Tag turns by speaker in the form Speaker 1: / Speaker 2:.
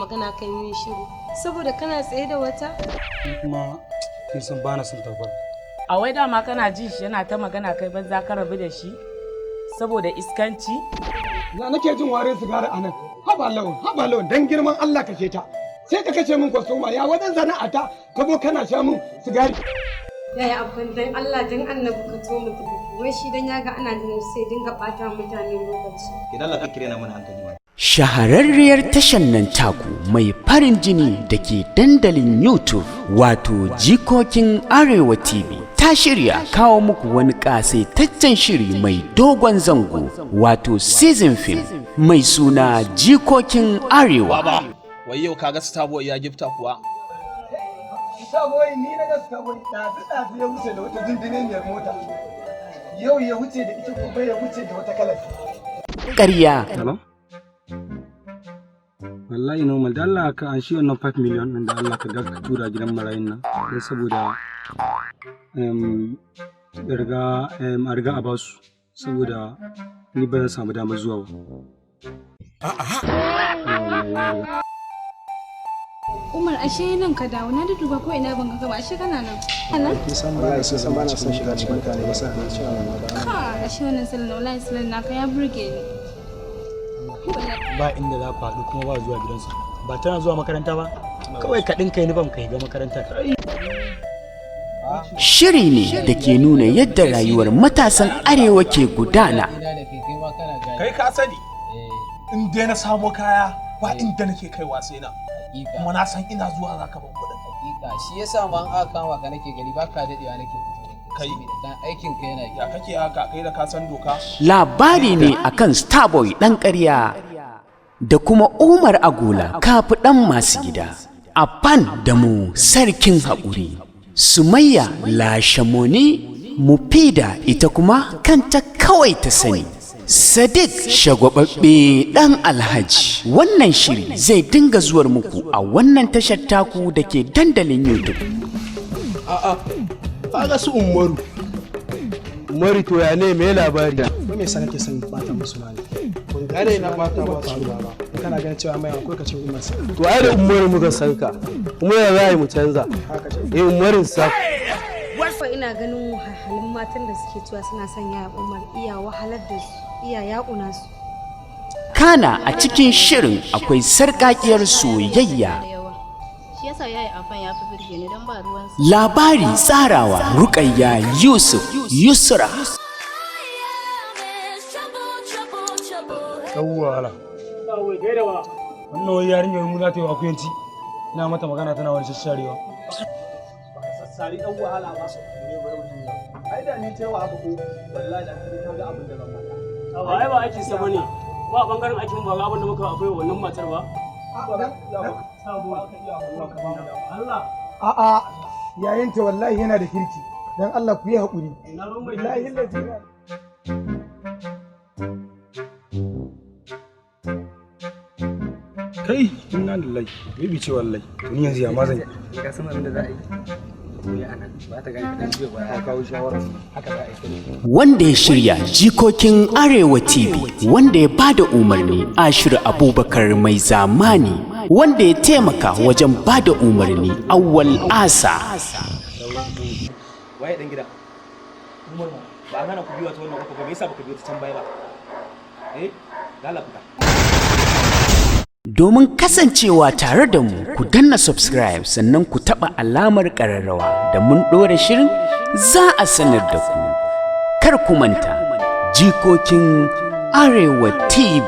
Speaker 1: Magana kan yi shiru saboda kana tsaye da wata.
Speaker 2: Kuma kin san ba na son takura.
Speaker 3: A wai dama kana jin shi yana ta magana, kai banza ka rabu da shi saboda iskanci.
Speaker 4: Na nake jin warin sigari a nan. Haba Lawan, haba Lawan, dan girman Allah kashe ta. Sai ka kashe min kwastoma ya wajen sana'ata, ka zo kana sha min sigari.
Speaker 1: Yaya Abban, dan Allah dan Annabi ka to mu tafi. Wai shi dan ya ga ana jin sai dinga bata mutane lokaci.
Speaker 5: Idan Allah ka kire na mana hankali ma.
Speaker 6: Shahararriyar tashar nan taku mai farin jini da ke dandalin YouTube, wato Jikokin Arewa TV, ta shirya kawo muku wani ƙasaitaccen shiri mai dogon zango, wato season film mai suna Jikokin Arewa.
Speaker 7: Baba, wai yau kaga Starboy ya gifta kuwa?
Speaker 4: Starboy, ni na ga Starboy ɗazu ɗazu ya wuce da wata dindiniyar mota. Yau ya wuce da ita, gobe ya wuce da wata kalar.
Speaker 6: Ƙarya.
Speaker 2: Hello? Wallahi normal, da Allah ka an shi wannan 5 million din, da Allah ka ga ka tura gidan marayun nan don saboda riga a riga a basu, saboda ni ba zan samu damar zuwa ba. A'a.
Speaker 8: Umar, ashe nan ka dawo. Na duduba ko ina ban ga ba, ashe kana nan. Kana?
Speaker 9: Kin san ba na son ba na son shiga cikin mutane, yasa na ce wannan ba.
Speaker 8: Ka ashe wannan salon, wallahi salon naka ya burge ni.
Speaker 2: Ba inda za ku haɗu kuma ba zuwa gidansu. Ba tana zuwa makaranta ba? Kawai ka ɗinka uniform ka shiga makarantar.
Speaker 6: Shiri ne da ke nuna yadda rayuwar matasan Arewa ke gudana.
Speaker 7: Kai ka sani, in dai na samo kaya ba inda nake kaiwa sai na. Kuma na san ina zuwa za ka ban kuɗin.
Speaker 10: Hakika, shi yasa ma an aka kama ka nake gani baka dadewa nake fito.
Speaker 7: Kai.
Speaker 10: Dan aikin ka yana
Speaker 7: Ya kake haka, kai da ka san doka?
Speaker 6: Labari ne akan Starboy ɗan ƙarya da kuma Umar Agola kafi ɗan masu gida. Afan da mu sarkin haƙuri. Sumayya Lashamoni Mufida, ita kuma kanta kawai ta sani. Sadiq shagwababbe ɗan Alhaji. Wannan shiri zai dinga zuwar muku a wannan tashar taku da ke dandalin YouTube.
Speaker 9: A'a, kaga su Umaru. Umaru, to ya ne, me labari?
Speaker 11: Wai me yasa kake son bata musu ne?
Speaker 9: Ban gane na bata ba
Speaker 11: faru ba. In kana ganin cewa mai akwai, ka ce Umar sa.
Speaker 9: To ai da Umaru muka san ka. Kuma ya za a yi mu canza?
Speaker 11: Haka ce.
Speaker 9: Eh, Umarin sa.
Speaker 1: Wai ina ganin wahalhalun matan da suke cewa suna son ya Umar iya wahalar da su, iya yaƙuna su.
Speaker 6: Kana a cikin shirin akwai sarƙaƙiyar soyayya.
Speaker 8: Shi yasa yayi Afan ya fi burge ni, don ba ruwansa.
Speaker 6: Labari tsarawa Rukayya Yusuf Yusra.
Speaker 2: Yawwa ala. Wannan wai yarinyar mu za ta yi akuyanci. Ina mata magana tana wani shasharewa.
Speaker 7: Sassari ɗan wahala ba. Ai da ni cewa haka ko wallahi da ka ga abin da zan mata.
Speaker 12: Ba ai ba aikin sa bane. Ba bangaren aikin ba, ga abin da muka akwai wannan matar ba. Allah.
Speaker 4: A'a, yayinta wallahi yana da kirki. Dan Allah ku yi haƙuri. Wallahi lazi.
Speaker 2: Kai, inna lillahi. Baby ce wallahi. To ni yanzu ya ma zan yi?
Speaker 10: Ka san abin da za a yi. Ku anan ba ta gani kaɗan jiya ba.
Speaker 2: Ka kawo shawara.
Speaker 10: Haka za a yi.
Speaker 6: Wanda ya shirya Jikokin Arewa TV, wanda ya bada umarni Ashiru Abubakar Mai Zamani, wanda ya taimaka wajen bada umarni Awwal Asa.
Speaker 5: Waye dan gida? Umar, ba an hana ku biyo ta wannan kofa ba, me yasa baka biyo ta can baya ba? Eh, dala fita.
Speaker 6: Domin kasancewa tare da mu, ku danna subscribe, sannan ku taɓa alamar ƙararrawa, da mun ɗora shirin za a sanar da ku. Kar ku manta, Jikokin Arewa TV.